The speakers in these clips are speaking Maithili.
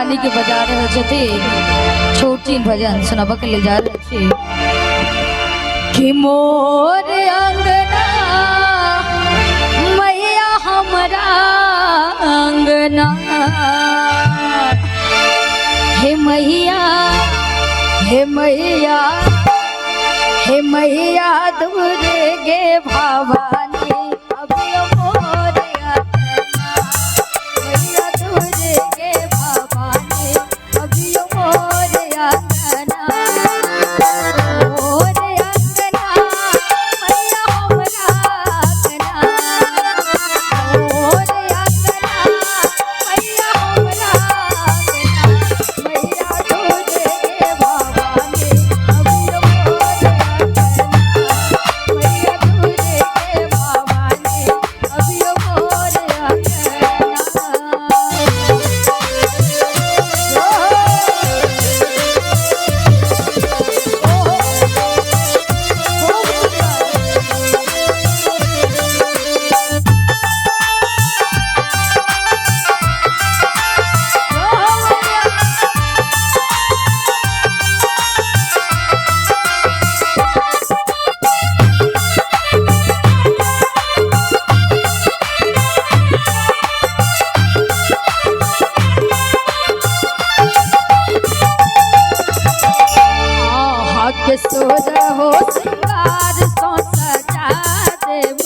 रानी के बजा रहल छथिन। छोटी भजन सुनाबऽ के लेल जा रहल छी कि मोर अंगना मैया हमरा अंगना, हे मैया, हे मैया, हे मैया दुर्गे भवानी अभियो मोर अंगना, मैया दुर्गे भवानी अभियो मोर अंगना, मोर अंगना मैया हमरा अंगना, मोर अंगना मैया हमरा अंगना, मैया दुर्गे भवानी अभियो मोर अंगना, मैया दुर्गे भवानी अभियो मोर अंगना। आहा के सोर हो सिंगार सो सजा देव,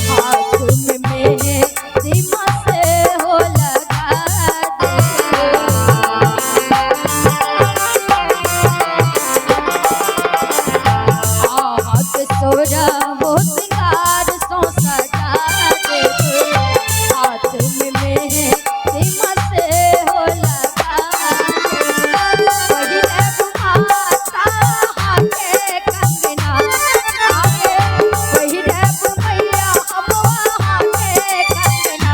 हाथ में मेहंदी से हो लगा देव, आहा के सोर हो सिंगार सो सजा देव, हाथ में मेहंदी से हो लगा देव, पहिले माता के कंगना आगे, पहिले मैया अम्मा के कंगना,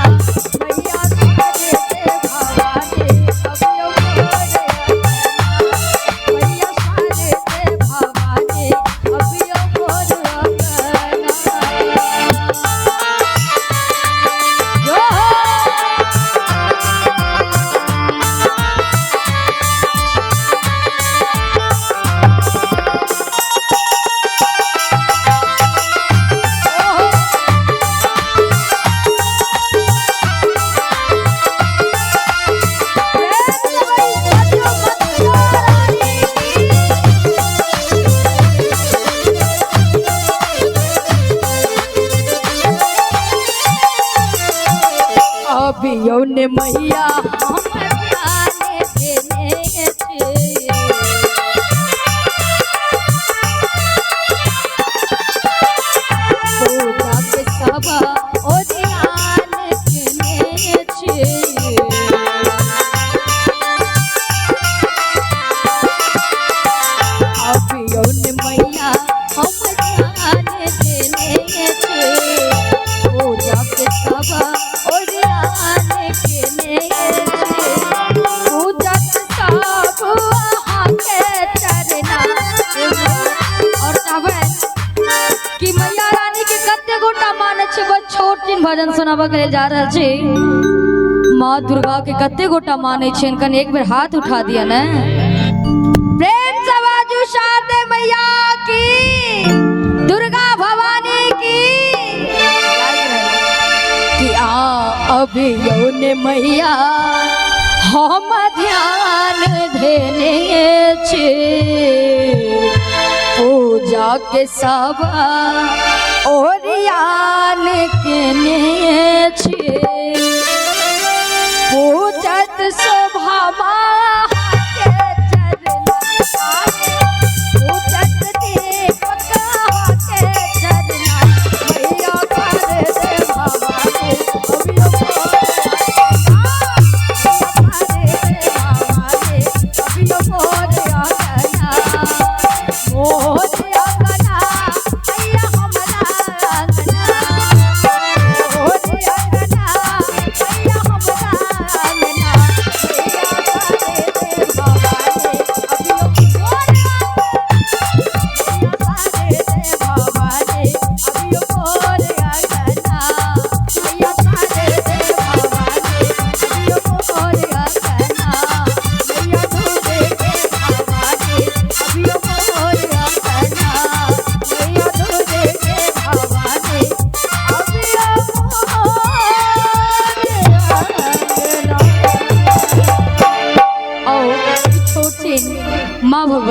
मैया सारे दे भवानी अभियो मोर अंगना, मैया सारे दे भवानी अभियो मोर अंगना। जो अभियो ने मैया हमर ध्यान देने छे, पूजा के सब ओरियान केने छे, अभियो ने मैया हमर ध्यान देने छे, पूजा के सब ओरियान केने छे, पूजा के सब अहाँ के चरना। और चाहबै कि मैया रानी के कते गोटा मानै छै, बस छोट चिन भजन सुनाबऽ के लेल जा रहल छी। माँ दुर्गा के कते गोटा मानै छै, कनि एक बेर हाथ उठा दिअ ने। प्रेम से बाजू शारदे मैया की, दुर्गा भवानी की। कि आ अभियो ने मैया हम ध्यान देने छी, पूजा के सब ओरियान केने छी, पूजत शोभा के चरना आगे, पूजत दीपक के चरना, मैया कर दे भवानी अभियो मोर अंगना, मैया कर दे भवानी अभियो मोर अंगना, मोर अंगना मैया हमरा अंगना, मोर अंगना।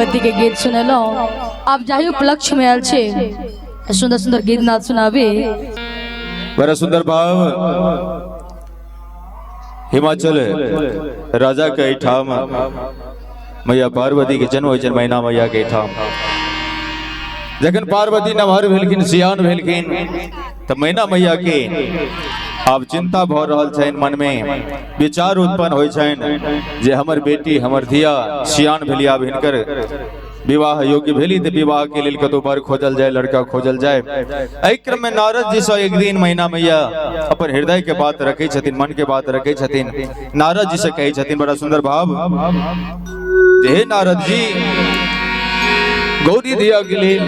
भगवती के गीत सुनेलहुँ। आब जाहि उपलक्ष्य में आयल छी सुंदर सुंदर गीत नाद सुनाबी। बड़ा सुंदर भाव। हिमाचल राजा के एहिठाम मैया पार्वती के जन्म होइ छनि, मैना मैया के एहिठाम। जखन पार्वती नमहर भेलखिन, सियान भेलखिन, तऽ मैना मैया के आब चिंता भऽ रहल छनि, मन में विचार उत्पन्न होइ छनि जे हमर बेटी, हमर धिया सियान भेली, आब हिनकर विवाह योग्य भेली, तऽ विवाह के लेल कतौ वर खोजल जाय, लड़का खोजल जाय। एहि क्रम में नारद जी से एक दिन मैना मैया अपन हृदय के बात रखै छथिन, मन के बात रखै छथिन। नारद जी से कहै छथिन, बड़ा सुंदर भाव, जे हे नारद जी, गौरी धिया के लेल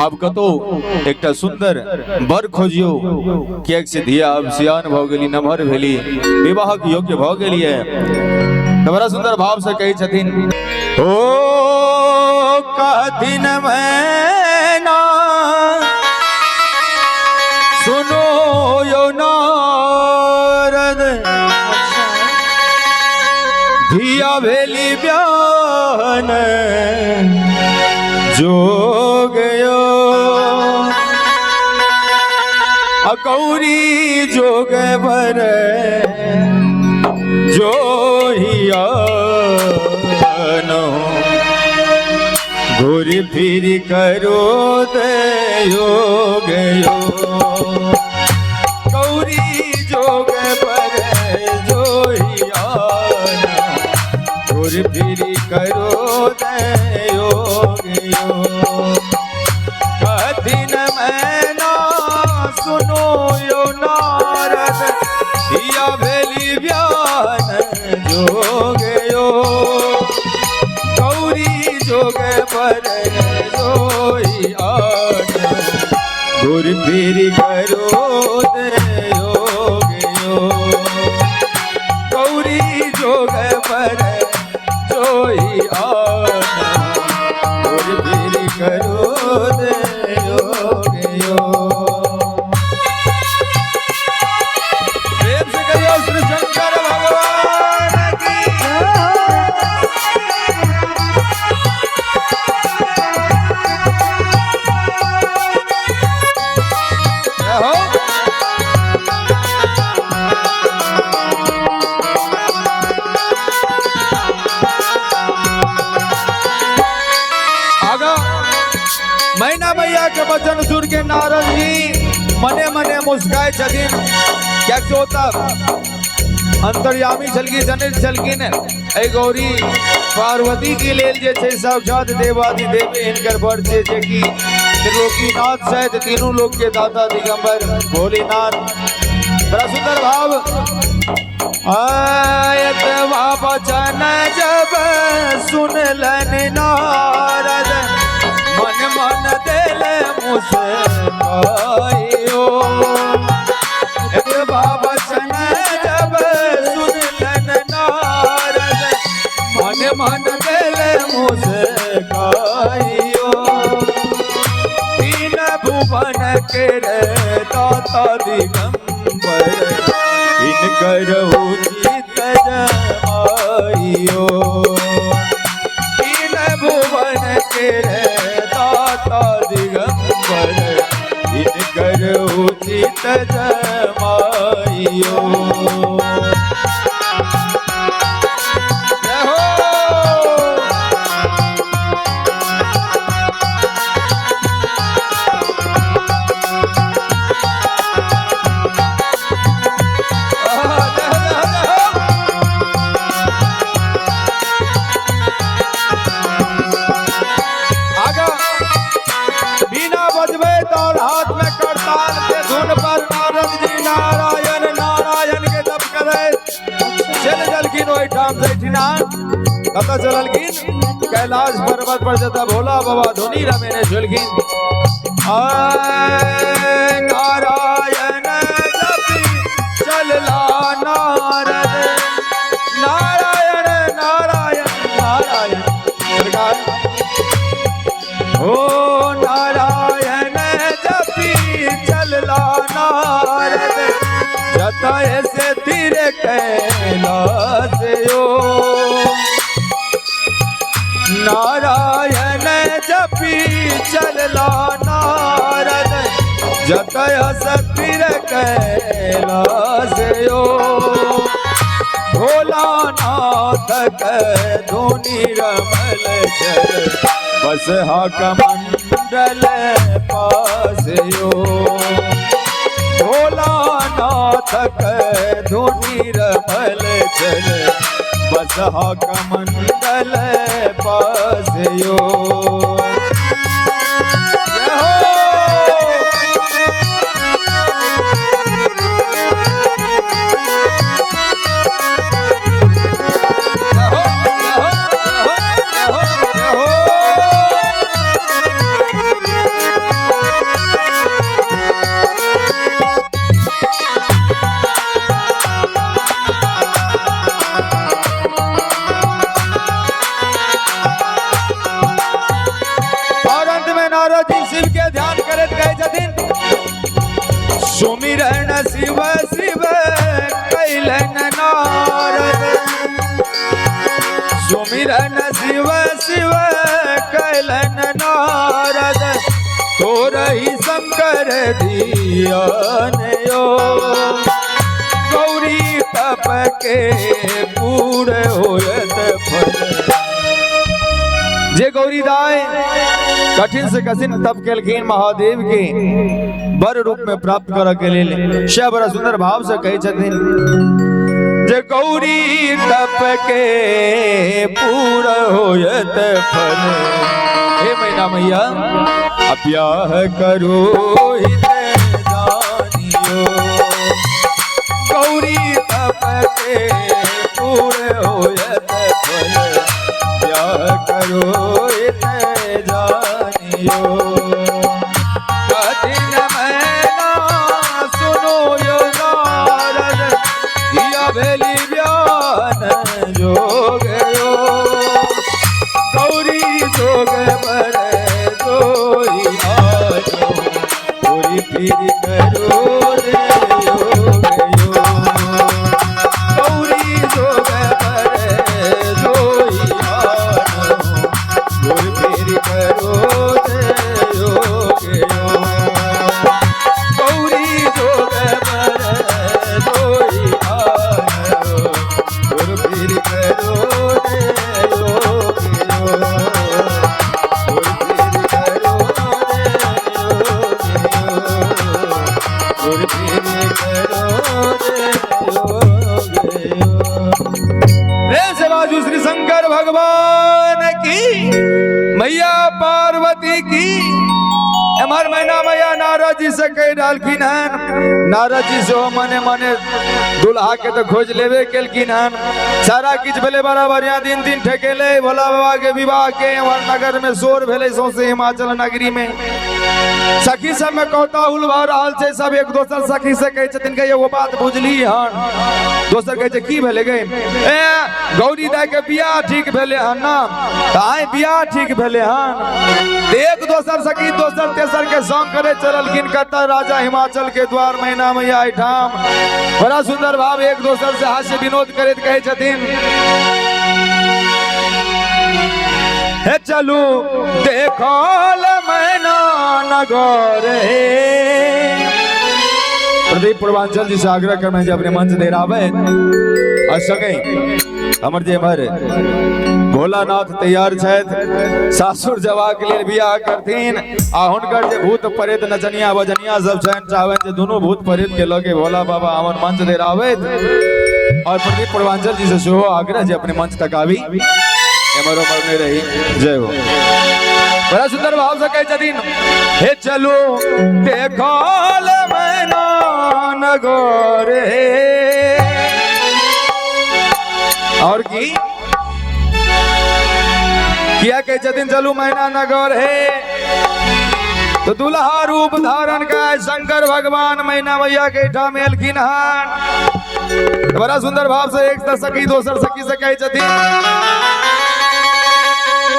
आब कतौ एकटा सुंदर वर खोजियौ, किएक से धिया आब सियान भऽ गेली, नमहर भेली, विवाहक योग्य भऽ गेली है। तऽ बड़ा सुंदर भाव से कहै छथिन, ओ कहथिन मैना सुनो यो नारद, धिया भेली ब्याहन जोगयो, अकौरी जोग बर जोहिया घूर फिर करो दयो गयो, गौरी जोग बर जोहिया घूर फिर करो दयो गयो। कथिन मैना सुनो यो नारद, धिया भेली ब्यान जोगयो, गौरी जोग पर जोहियान घूर फिर करो दयो गयो, गौरी जोग पर जोहियान घूर फिर करो दयो गयो। प्रेम से कहियो श्री शंकर भगवान की। जय हो। आगा मैना मैया के वचन सुन के नारद जी मने मने मुस्काय छथिन, कियाकि ओतऽ अंतर्यामी छलखिन, जनैत छलखिन एहि गौरी पार्वती के लेल जे छै साक्षात देवाधिदेव हिनकर वर छै, जे कि त्रिलोकीनाथ छथि, तीनू लोक के दाता दिगंबर भोलेनाथ। बड़ा सुंदर भाव। आयतवा वचन जब सुनलन नारद, मन मन दिल मुस्कायो। एतवा वचन जब सुनलन नारद, मन मन दिल मुस्कायो। तीन भुवन के दाता दिगंबर, इनकर उचित जमाइयो। तीन भुवन के दाता दिगंबर, इनकर उचित जमाइयो। जय हो। जय हो, जय हो, जय हो। आगा बिना बजबैत और हाथ में करताल के धुन पर नारद जी नारायण नारायण के जप करैत चल जलखिन ओहिठाम से एहिठिना। कतऽ चललखिन? कैलाश पर्वत पर जतऽ भोला बाबा धुनी रमेने छलखिन। आय नारायण जपी चलला नारद, नारायण नारायण नारायण सरकार। ओ नारायण जपी चलला नारद, जतय से तीर कैलाश यो। नारायण चलला नारद जतय सतिर कैलाश यो। भोलानाथ के धुनि रमल चल बस हा कमंडल पास यो। भोलानाथ के धुनि रमल चल बस हा कमंडल पास यो। और अंत में नारद जी शिव के ध्यान करत कहे छथिन सुमिरन शिव शिव कैलन नारद सुमिरन शिव शिव कैलन नारद तोरही शंकर धियान यो। गौरी तप के पूर होयत फल। जे गौरी दाय कठिन से कठिन तप केलखिन महादेव के वर रूप में प्राप्त करऽ के लेल से बड़ा सुंदर भाव से कहै छथिन जे गौरी तप के पूर होयत फल। हे मैना मैया ब्याह करो हित जानियो। गौरी तप के पूर होयत फल ब्याह करो हित जानियो। कठिन मैना सुनो यो नारद धिया भेली ब्यान जोग यो। गौरी जोग बर जोई आजो पूरी फिर करो रे योग यो। गौरी जोग बर जोई आजो पूरी फिर करो रे योग यो। गौरी जोग बर जोई आजो पूरी फिर करो रे योग यो। प्रेम से बाजू श्री शंकर भगवान की, मैया पार्वती की। हमार मैना मैया नारद जी से कह डालखिन हन। नारद जी से मने मने दुल्हा के तो खोज लेबे केलखिन हन। सारा किछु भेलै बड़ा बढ़िया, दिन दिन ठेकेले भोला बाबा के विवाह के। हमार नगर में शोर भेलै सौंसे हिमाचल नगरी में। सखी सब में कौताहुल भऽ रहल छै। सब एक दोसर सखी से कहै छथिन के एगो बात बुझली हन। दोसर कहै छै की भेलै गे? ए गौरी दाई के बियाह ठीक भेलै हन ना? तऽ आइ बियाह ठीक भेलै हन। एक दोसर सखी दोसर तेसर के संग करे चललखिन कतऽ राजा हिमाचल के द्वार मैना मैया एहिठाम। बड़ा सुंदर भाव एक दोसर से हास्य विनोद करैत कहै छथिन हे चलू देखल मैना नगर हे। प्रदीप पूर्वांचल जी से आग्रह करना जे अपने मंच देर आवे और सके हमर जे एम्हर भोलानाथ तैयार छथि सासुर जयबाक लेल बियाह करथिन आ हुनकर जे भूत प्रेत नचनिया बजनिया सब छनि चाहबनि जे दुनू भूत प्रेत के लऽ के भोला बाबा हमर मंच देर आबैत। और प्रदीप पूर्वांचल जी से सेहो आग्रह जे अपने मंच तक आबी, एम्हर ओम्हर नहि रही। जय हो। बड़ा सुंदर भाव से कहै छथिन हे चलू देखल मैना नगर हे। और की किया कहै छथिन चलू मैना नगर हे? तो दुल्हा रूप धारण का शंकर भगवान मैना मैया के ठाम एलखिन हन। बड़ा सुंदर भाव से एक सखी दोसर सखी से कहै छथिन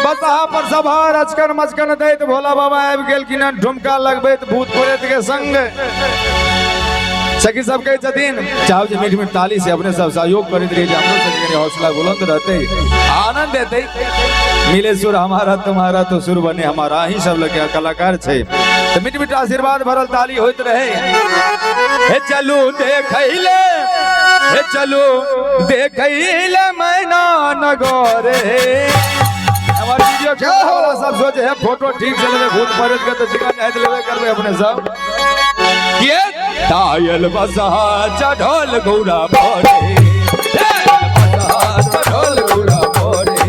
बसहा पर सभा रचकन मचकन दैत भोला बाबा आबि गेलखिन हन ठुमका लगबैत भूत प्रेत के संग। सखी सब कहै छथिन चाहब जे मीठ मीठ ताली से अपने सब सहयोग करैत रही, जे हमरो सबके कनी हौसला बुलंद रहते, आनंद एतै। मिले सुर हमारा तुम्हारा तो सुर बने हमारा, ही सब लगे कलाकार छै। तो मीठ मीठ आशीर्वाद भरल ताली होइत रहे। हे चलू देखैले, हे चलू देखैले मैना नगरे। हमार वीडियो कैमरा वाला सब सोचे है फोटो ठीक से लेबे, भूत प्रेत के तो चिकन जाइत लेबे करबे अपने सब। के तायल बसहा चढ़ल गौरा भोरे, बसहा चढ़ल गौरा भोरे।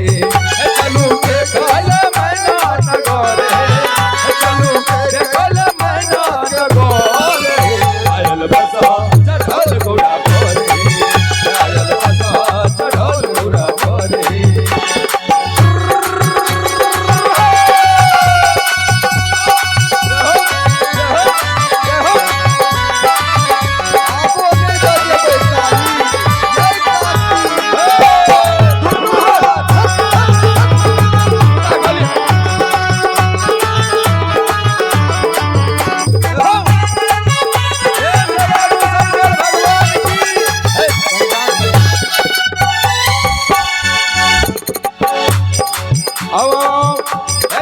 चलू देखल मैना नगरे, चलू देखल मैना नगरे। आयल बसहा चढ़ल गौरा भोरे, आयल बसहा चढ़ल गौरा भोरे। आबो नहि बजेबै ताली, जय काकी।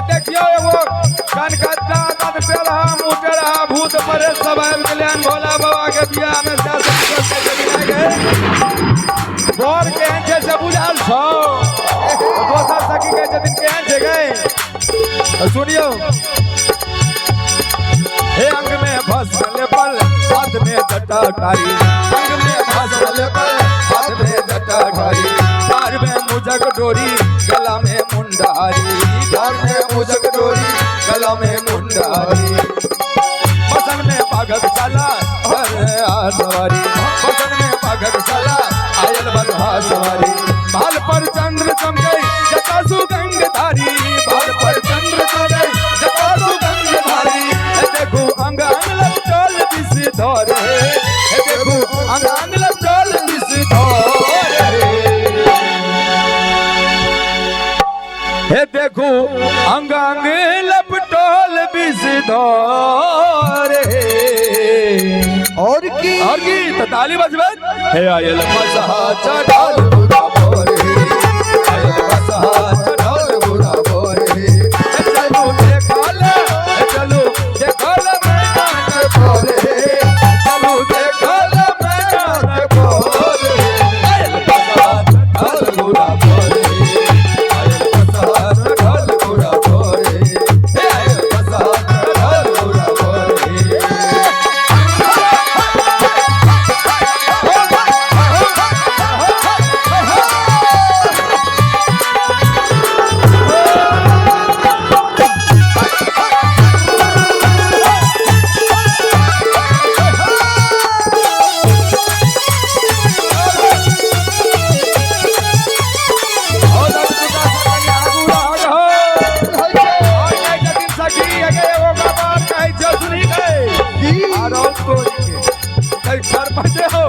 देखियो एगो कनकत्ता दंत रहा मुँह रहा भूत प्रेत सब आबि गेलै हन भोला बाबा के बियाह में। बर केहन छै से बुझल छौ? दोसर सखी कहै छथिन केहन छै गै? तऽ सुनियौ, हे अंग में भस्म लेपल, हाथ में जटा कारी। अंग में भस्म लेपल, हाथ में जटा कारी। तार में मुजक डोरी, गला में मुंडारी। धार में मुजक डोरी, गला में मुंडारी। बसन में पागक चला हरे आ सवारी। बसन में पागक चला आयल बसहा सवारी। बाल पर चंद्र चमके जटा सुगंध धारी। बाल पर चंद्र चमके जटा सुगंध धारी। हे देखू अंग अंग लपटल विष धरे, हे देखू अंग अंग लपटल विष धरे। हे देखू अंग अंग लपटल विष धरे। और की और की तो ताली बजबे। हे आयल बसहा चढ़ल गौरा भोरे, आयल बसहा चढ़ल गौरा भोरे। चलू देखल, चलू देखल मैना भोरे, चलू देखल मैना भोरे। आयल बसहा चढ़ल गौरा भोरे, आयल बसहा चढ़ल गौरा भोरे, हे आयल बसहा चढ़ल गौरा भोरे। और अब तुका सखी आगू रह हो। और कहै छथिन सखी अगे एगो बात कहै छौ सुनी गै। की आरो तोरी के कई सरपंच हो।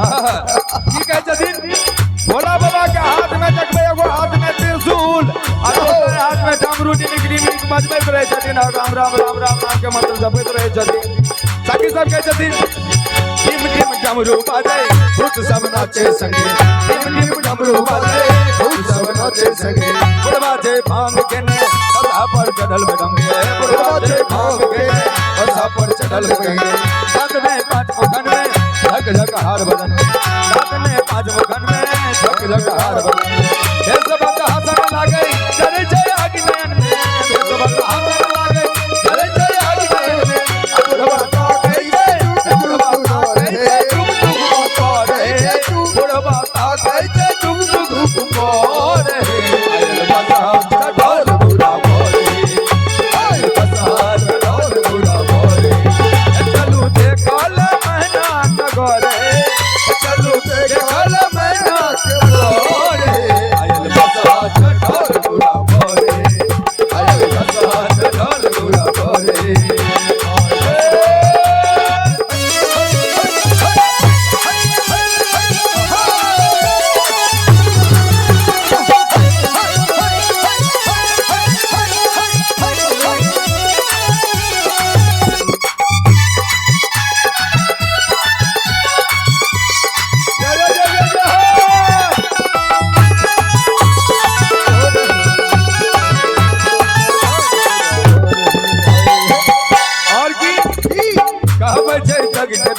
आहा, की कहै छथिन? भोला बाबा के हाथ में देखबै एगो हाथ में त्रिशूल आ दोसर हाथ में डमरू डिमिक डिमिक बजबैत रहै छथिन और राम राम राम राम राम के मंत्र जपैत रहै छथिन। सखी सब कहै छथिन टिम टिम डमरू बाजै भूत सब नाचे संगे। टिम टिम डमरू बाजै भूत सब नाचे संगे। बुढ़वा जे भांग केने बसहा पर चढ़ल बेढंगे। बुढ़वा जे भांग केने बसहा पर चढ़ल बेढंगे। दांत में पांच मुखन में झक झक हार बदन में। दांत में पांच मुखन में झक झक हार बदन में। हे सब हसन लागे चले जय आगि नयन में। हे सब हसन लागे चले जय आगि नयन में। बुढ़वा ताकै छै, बुढ़वा ताकै छै टुक टुक करे। बुढ़वा ताकै छै टुक टुक करे। आयल बसहा चढ़ल गौरा भोरे, आयल बसहा चढ़ल गौरा भोरे। चलू देखल मैना नगरे, चलू देखल मैना के भोरे।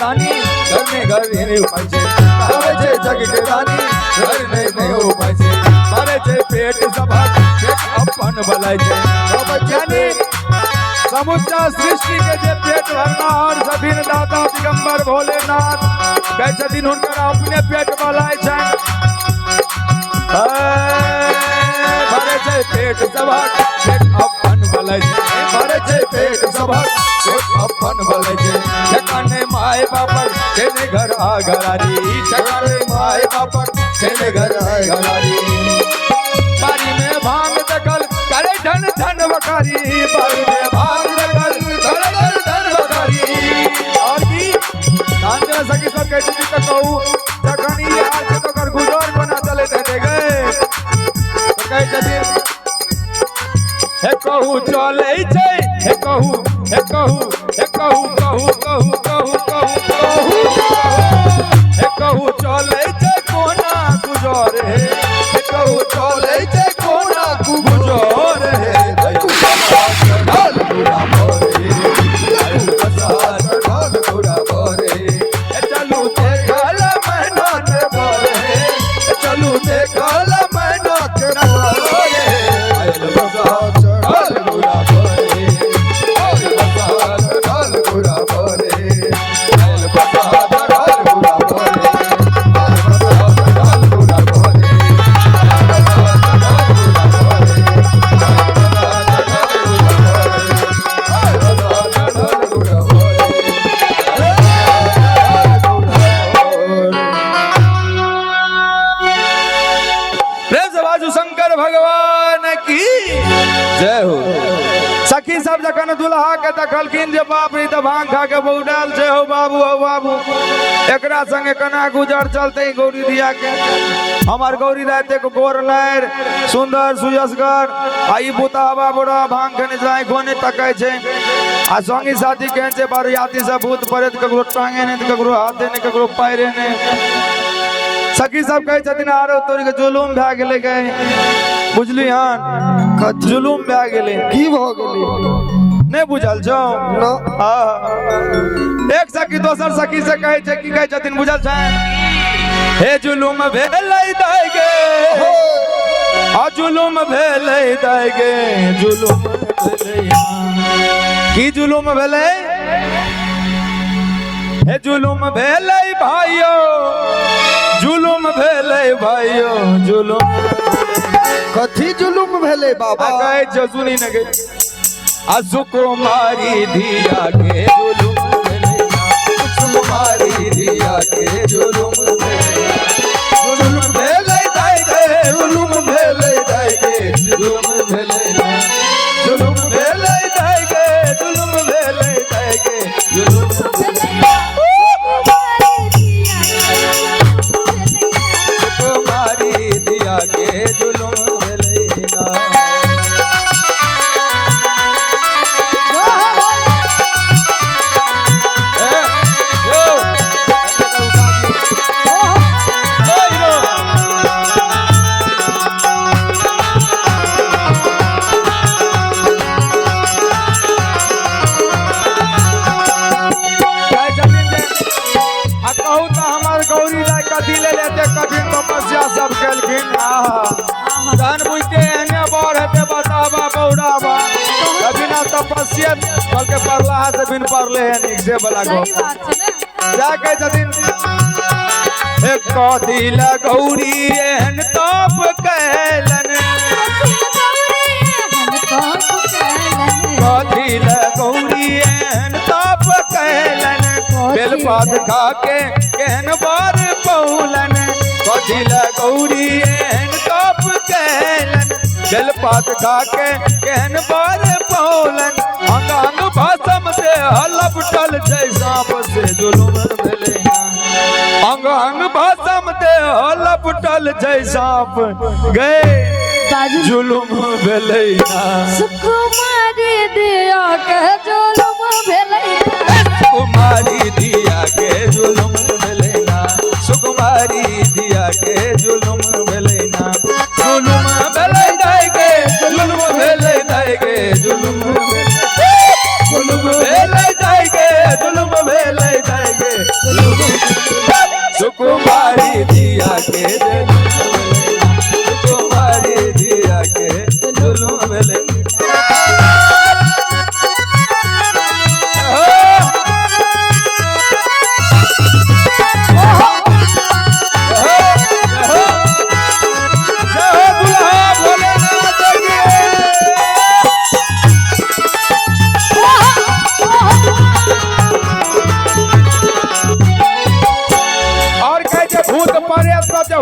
दानी, घर ने घर ने उपाय छै। कहबै छै जग के दानी, घर ने ने उपाय छै। भरै छै पेट सभक, पेट अपन भलाइ छै। कहबै छै समूचा सृष्टि के जे पेट भरनाहार छथिन दादा दिगंबर भोलेनाथ, कहै छथिन हुनकर अपने पेट भलाइ छनि। भरै छै पेट सभक, पेट अपन भलाइ छै। भरै छै पेट सभक, पेट अपन भलाइ छै। ठेकाने my बापक छेने घर आ घरारी, ठेकाने my बापक छेने घर आ घरारी। बारी में भांग देखल करे धन धन बकारी, बारी में भांग देखल करे धन धन बकारी। और की धान जेना सखी सब कहै छथिन तऽ कहू जखन ई आयल छै तऽ ओकर गुजर कोना चलैत हेतै गे? तऽ कहै छथिन हे कहू चलै छै, हे कहू, हे कहू, हे कहू, कहू कहू कहू कहू कहू, हे कहू चलै छै कोना गुजर हे, हे कहू चलै छै कोना गुजर हे। चढ़ल घोड़ा पर हे, चढ़ल घोड़ा पर हे। चलू देखल मैना के बर हे, चलू देखल मैना के बर हे। आयल बसहा चढ़ल घोड़ा पर हे, आयल बसहा चढ़ल घोड़ा पर हे। आयल बसहा चढ़ल घोड़ा पर हे, आयल बसहा चढ़ल घोड़ा पर हे। आयल बसहा चढ़ल घोड़ा पर हे, आयल बसहा चढ़ल घोड़ा पर हे। प्रेम से बाजू शंकर भगवान की जय हो। सखी सब जखन दुल्हा के देखलखिन जे बाप रे तऽ भांग खा के बौडाल छै, हो बाबू हो बाबू, एकरा संगे केना गुजर चलते गौरी दिया के? हमर गौरी दाइ एतेक गोर लारि सुंदर सुयसगर, आ ई बुतावा बड़ा भांग खेने छै, आँखो नहि तकै छै। आ संगी साथी केहन छै बरियाती सब भूत प्रेत, ककरो टांगे नहि, ककरो हाथे नहि, ककरो पैरे नहि। सखी सब कहै छथिन आरो तोरी के जुलुम भए गेलै गे, बुझली हन जुलुम भए गेलै। की भऽ गेलै? नहि बुझल छौ? ना। हाँ। एक सखी दोसर सखी से कहै छै, की कहै छथिन बुझल छै? हे जुलुम भेलै दाइ गे, आ जुलुम भेलै दाइ गे, जुलुम भेलै। की जुलुम भेलै? हे जुलुम भेलै भाइयो, जुलुम भेलै भाइयो, जुलुम। कथी जुलुम भेलै बाबा? आ कहै छै सुनी ने गे, आ सुकुमारी धिया के जुलुम भेलै। सुकुमारी धिया के जुलुम भेलै, जुलुम भेलै दाइ गे, जुलुम भेलै दाइ गे, जुलुम भेलै, जुलुम भेलै दाइ गे, जुलुम भेलै दाइ गे, जुलुम भेलैया, सुकुमारी धिया के जुलुम भेलै ना। ए, यो, ए, यो। कहै छथिन जे, आ कहू तऽ हमर गौरी दाइ कथी लेल एते कठिन तपस्या सब केलखिन? आहा, तहन बुझते एहने बड़ हेतै बताबा बौड़ाबा, तऽ बिना तपस्ये बल्कि पढ़लाहा से बिन पढ़ले है नीक से बला सही गप। बात छै ने। जा कहै छथिन हे कथी लए गौरी एहन तप कैलन, कथी लए गौरी एहन तप कैलन, बेलपात खा के केहन बर पौलन। कथी लए गौरी एहन तप कैलन, बेलपात खा के केहन बर पौलन। अंग अंग भस्म से लपटल छै साँप से जुलुम भेलै। अंग अंग भस्म दे लपटल छै साँप गे, बाजू। जुलुम भेलै ना। सुकुमारी दिया के जुलुम भेलैया, सुकुमारी धिया के जुलुम भेलै ना, सुकुमारी धिया के जुलुम भेलै ना। जुलुम भेलै दाइ गे, जुलुम भेलै दाइ गे, जुलुम भेलै, जुलुम भेलै दाइ गे, जुलुम भेलै दाइ गे,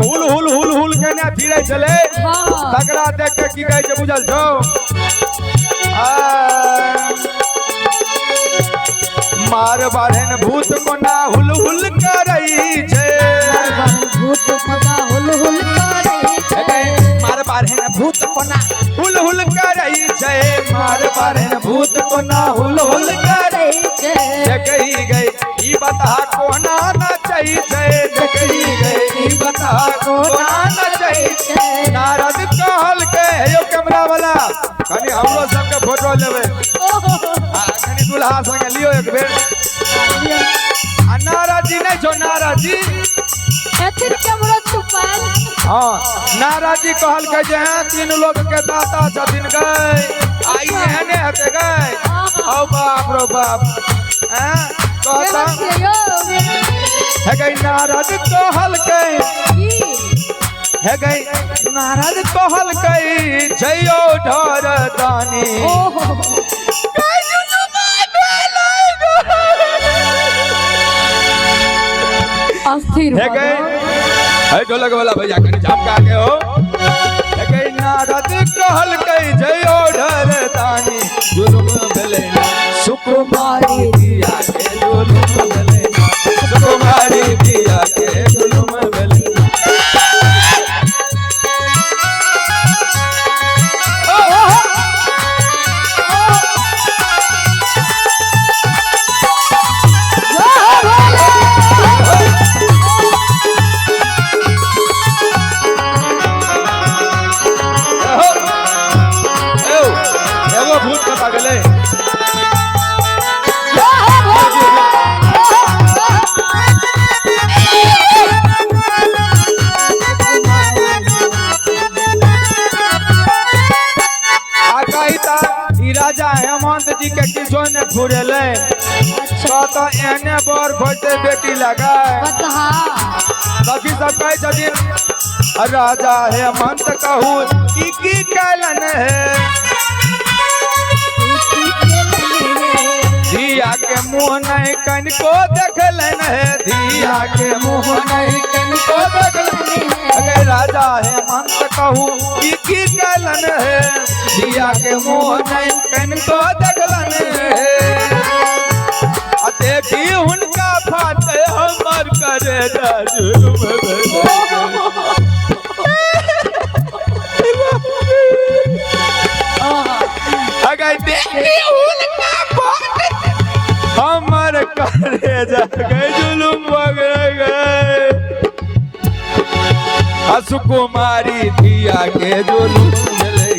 हुल हुल हुल हुल केने फिरै छलै तकरा देख के की कहै छै बुझल छौ? मार बाढ़न भूत कोना हुल हुल करै छै, भूत कोना हुल हुल करै छै, मार बाढ़न भूत कोना हुल हुल करै छै, मार बाढ़न भूत कोना हुल हुल करै छै। देखही गई ई बता कोना नचै छै, देखही गई ई बता कोना नचै छै। नारद कहल के हेयो कैमरा वाला कनी हमरो सबके फोटो लेबै, आ कनी दुल्हा संगे लियो एक बेर। आ नारद जी नहीं छौ, नारद जी एथिन कैमरा छुपाल। हाँ नारद जी कहल के जे हैं तीन लोग के दाता छथिन गए, आई एहने हेतै गए। औ बाप रो बाप, हैं कहता हे गई नारद कहल के, हे गई नारद कहल के जइयो ढर दानी। अस्थिर हे गई हे ढोलक वाला भैया कनी झमका के हो। हे गई नारद कहल के जइयो ढर दानी, जुलुम भेलै ना सुकुमारी दिया के, जुलुम भेलै ना सुकुमारी दिया के, जुलुम भेलै। एगो भूत कता गेलै। आ कहिता ई राजा हेमंत जी के किछो ने फुरेलै, तो एहने बर खोजते बेटी लगाए। सखी सब कहै छथिन राजा हेमंत कहू ई की कैलन है, धिया के मुँह नहीं कनिको देखलन है, धिया के मुँह नहीं कनिको देखलन है। अगर राजा हेमंत कहू ई की कैलन है, धिया के मुँह नहीं कनिको देखलन है। देखी हुनका फाटे हमर करे जुलुम अगर देखी हुनका फाटे हमर करे गए जुलुम गए। सुकुमारी धिया के जुलुम भेलै,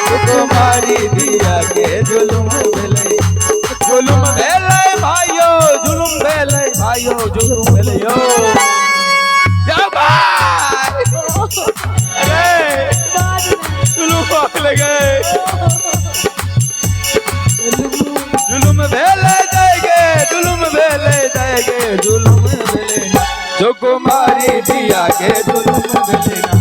सुकुमारी धिया के जुलुम भेलै, जुलुम भेलै भाइयो, जुलुम भेलै भाइयो, जुलुम भेलै यो। जाओ भाई, अरे जुलुम पकड़ गए, जुलुम भेलै जाएगे, जुलुम भेलै जाएगे, जुलुम भेलै सुकुमारी धिया के, जुलुम भेलै।